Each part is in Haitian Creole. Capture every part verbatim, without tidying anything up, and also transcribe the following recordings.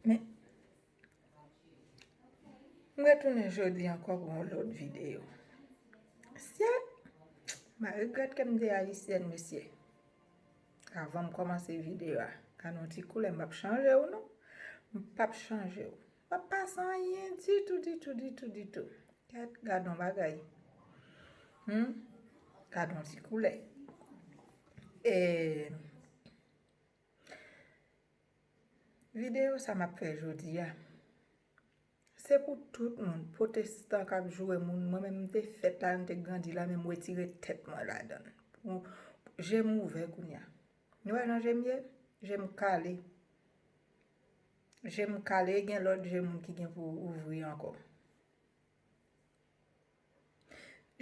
Men, m retounen jodi ankò pou yon lòt videyo. Syèt! M a regrèt ke m te ayisyèn, mesye. Avan m kòmanse videyo a, gade yon ti koulè, m p ap chanje w non. M p ap chanje w. M p ap pase anyen ditou, ditou, ditou, ditou. Gad, gad yon bagay. Hmm? Gad yon ti koulè. E videyo sa m ap fè jodi a, se pou tout moun, pwotestan k ap joure moun. Mwen menm, m te fèt la, m te grandi la, men m retire tèt mwen ladan l. Pou je m ouvè kounye a. Nou wè jan je m ye? Je m kale. Je m kale, gen lòt je moun ki gen pou ouvri ankò.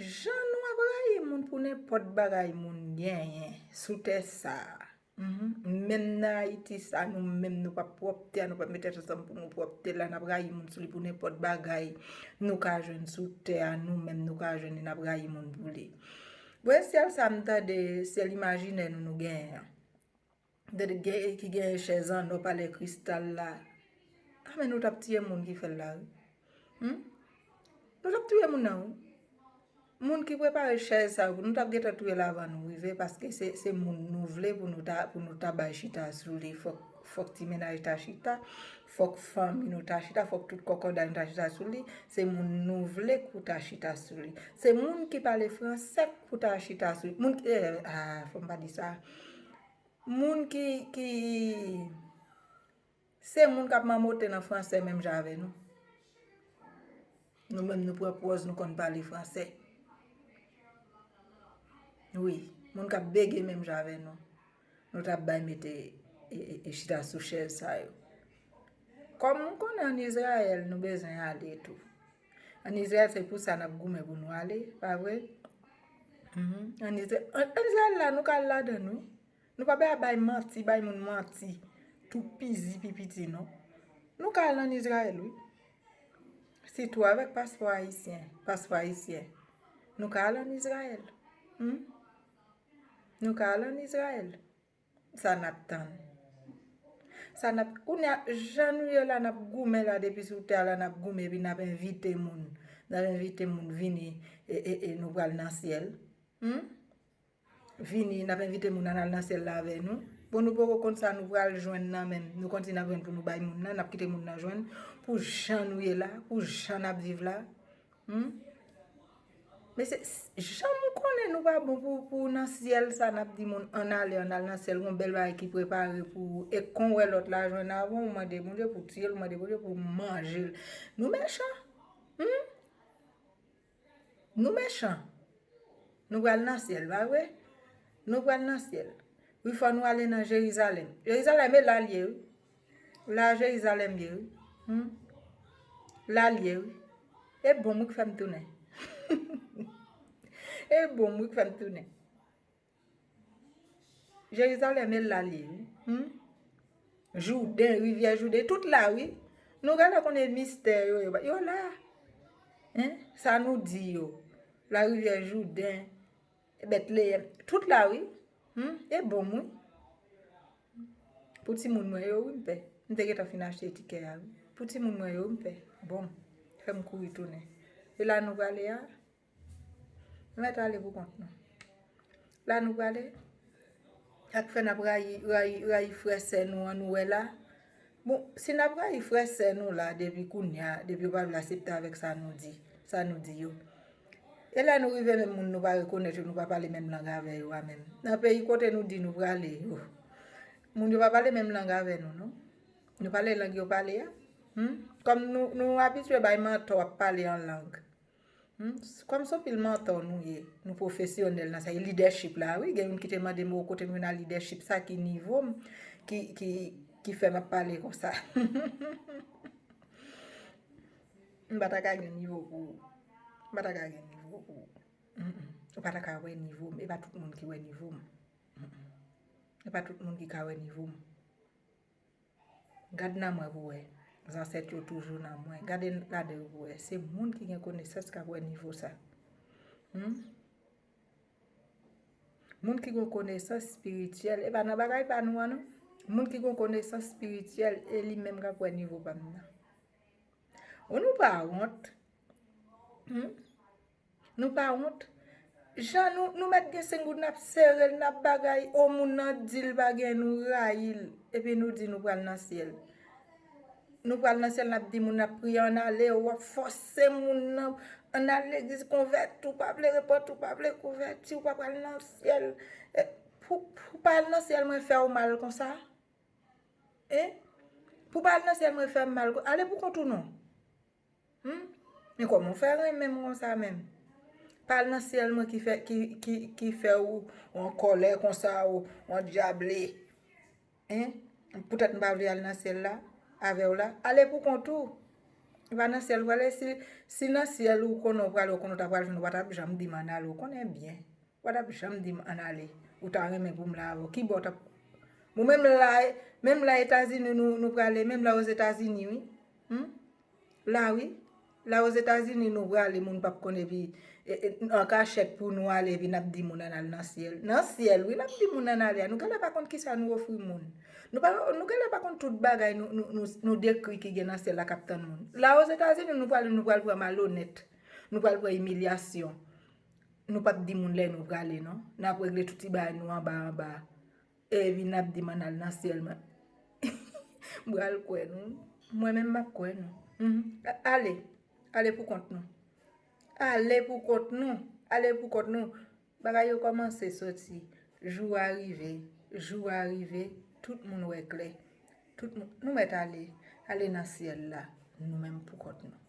Jan nou ap rayi moun pou nenpòt bagay moun genyen sou tè sa a. Mhm. Menm nan Ayiti sa, nou menm nou p ap pwòpte a, nou p ap met tèt ansanm pou nou pwòpte la, n ap rayi moun sou li pou nenpòt bagay nou ka jwenn sou tè a, nou menm nou ka jwenn li, n ap rayi moun pou li. Bon, e syèl sa m tande, syèl imajinè nou nou genyen an. Tande gen, ki gen chèz an nò, palè kristal la. A, men nou t ap tiye moun ki fè l la, wi. Hmm? Nou t ap touye moun nan, wi. Moun ki prepare chèz sa yo, nou t ap gentan touye l avan nou rive, paske se, se moun nou vle pou nou ta, pou nou ta bay chita sou li. Fòk, fòk ti mennaj ta chita, fòk fanmi nou ta chita, fòk tout kòkòday nou ta chita sou li. Se moun nou vle pou ta chita sou li. Se moun ki pale fransè pou ta chita sou li. Moun ki, eh, ah, fò m pa di sa. Moun ki, ki, se moun k ap mamote nan fransè menm jan avè nou. Nou menm nou pran pòz nou konn pale fransè. Wi, moun k ap bege menm jan avè nou. Nou t ap bay mete e, e, e chita sou chèz sa yo. Kòm m konnen ann Izrayèl, nou bezwen ale tou. Ann Izrayèl, se pou sa n ap goumen pou nou ale, pa vre? Mhm. Ann Izra-, ann, ann Izrayèl la, nou ka al ladan l, wi. Nou pa bezwen bay manti, bay moun manti. Toupizi pi piti, non. Nou ka al ann Izrayèl, wi. Sitou avèk paspò ayisyen, paspò ayisyen. Nou ka al ann Izrayèl. Hmm? Nou ka al ann Izrayèl. Sa n ap tann? Sa n ap, kounye a, jan nou ye la, n ap goumen la, depi sou tè a la, n ap goumen, epi n ap envite moun. N ap envite moun vini, e, e, e nou pral nan syèl. Hmm? Vini, n ap envite moun ann al nan syèl la avè nou. Bon, nou poko konn sa nou pral jwenn nan menm. Nou konn si n ap jwenn pou nou bay moun nan, n ap kite moun nan jwenn. Pou jan nou ye la, pou jan n ap viv la. Hmm? Men se, s-, jan m konnen nou pa bon pou, pou nan syèl sa, n ap di moun, ann ale, ann al nan syèl, gon bèl bagay ki prepare pou ou. E kon w wè lòt la jwenn avan, ou mande Bondye pou tiye l, ou mande Bondye pou manje l. Nou mechan. Hmm? Nou mechan. Nou pral nan syèl, pa vre? Nou pral nan syèl. Wi, fò nou ale nan Jerizalèm. Jerizalèm e la l ye, wi. La Jerizalèm ye, wi. Hmm? La l ye, wi. E bon m wi k fè m tounen. E bon m wi k fè m tounen. Jerizalèm e la l ye, wi. Hmm? Jouden, rivyè Jouden, tout la, wi. Nou genlè konnen mistè yo, yo, yo la. Hein? Sa nou di yo. La rivyè Jouden, Betleyèm, tout la, wi. Hmm? E bon m, wi. Pou timoun mwen yo, wi, m pè. M te gentan fin achte tikè a, wi. Pou timoun mwen yo, m pè. Bon, fè m kouri tounen. E la nou prale a? Nou mèt ale pou kont nou. La nou prale? Sa k fè n ap rayi, rayi, rayi frè sè nou an, nou wè la? Bon, si n ap rayi frè sè nou la depi kounye a, depi yo pa vle asepte avèk sa nou di, sa nou di yo. E lè nou rive menm moun nou pa rekonèt yo, nou pa pale menm lang avè yo a menm. Nan peyi kote nou di nou prale yo, moun yo pa pale menm lang avè nou, non. Nou pale lang yo pale a. Hmm? Kòm nou, nou abitye bay mantò ap pale an lang. Hmm? Kòm se anpil mantò nou ye, nou pwofesyonèl nan sa, e lidèchip la, wi, gen youn ki te mande m, "O, kote m jwenn a lidèchip sa, ki nivo m, ki, ki, ki fè m ap pale konsa?" M pa ta ka gen nivo pou ou. M pa ta ka gen nivo pou ou. Mm-mm. Ou pa ta ka wè nivo m. E pa tout moun ki wè nivo m. Mm-mm. E pa tout moun ki ka wè nivo m. Gad nan mwen pou wè. Zansèt yo toujou nan mwen. Gade ladan yo pou wè. Se moun ki gen konesans k ap wè nivo sa. Hmm? Moun ki gen konesans espirityèl, e pa nan bagay pa nou an, non. Moun ki gen konesans espirityèl, e li menm k ap wè nivo pa m nan. Ou nou pa wont? Hmm? Nou pa wont? Jan nou, nou mèt gen senk goud, n ap sere l, n ap bagay, o moun nan di l pa gen, nou rayi l, epi nou di nou pral nan syèl. Nou pral nan syèl, n ap di moun n ap priye ann ale, w ap fòse moun nan ann al legliz, konvèti, ou pa vle repanti, ou pa vle konvèti, ou pa pral nan syèl. E, pou, pou pa al nan syèl, mwen fè w mal konsa? E? Pou pa al nan syèl, mwen fè m mal konsa? Ale pou kont ou non. Hmm? Men kòman w fè renmen m konsa menm? Pa al nan syèl mwen ki fè, ki, ki, ki fè w an kòlè konsa, ou an dyable. Hein? Poutèt m pa vle al nan syèl la, avè w la. Ale pou kont ou. Pa nan syèl w prale. Si, si nan syèl ou konnen w prale, ou konnen w ta pral jwenn, ou pa t ap janm di m ann ale, ou konnen byen. Ou pa t ap janm di m ann ale. Ou ta renmen pou m la avè w. Ki bò w t ap. Bon, menm la, menm la Etazini nou, nou prale, menm la Ozetazini, wi. Hmm? La, wi. La Ozetazini nou prale, moun p ap konn epi, e, e, an kachèt pou nou ale, epi n ap di moun ann al nan syèl. Nan syèl, wi, n ap di moun ann ale a. Nou genlè pa konn kisa nou ofri moun. Nou pa, nou genlè pa konn tout bagay nou, nou, nou, nou dekri ki gen nan syèl la k ap tann moun. La Ozetazini nou prale, nou pral pran malonèt. Nou pral pran imilyasyon. Nou p ap di moun lè nou prale, non. N ap regle tout ti bagay nou anba anba. Epi n ap di m ann al nan syèl mwen. M pral kwè nou. Mwen menm m ap kwè nou. Mhm. A-, ale. Ale pou kont nou. Ale pou kont nou. Ale pou kont nou. Bagay yo kòmanse soti. Jou a rive. Jou a rive. Tout moun wè klè. Tout moun. Nou mèt ale. Ale nan syèl la. Nou menm pou kont nou.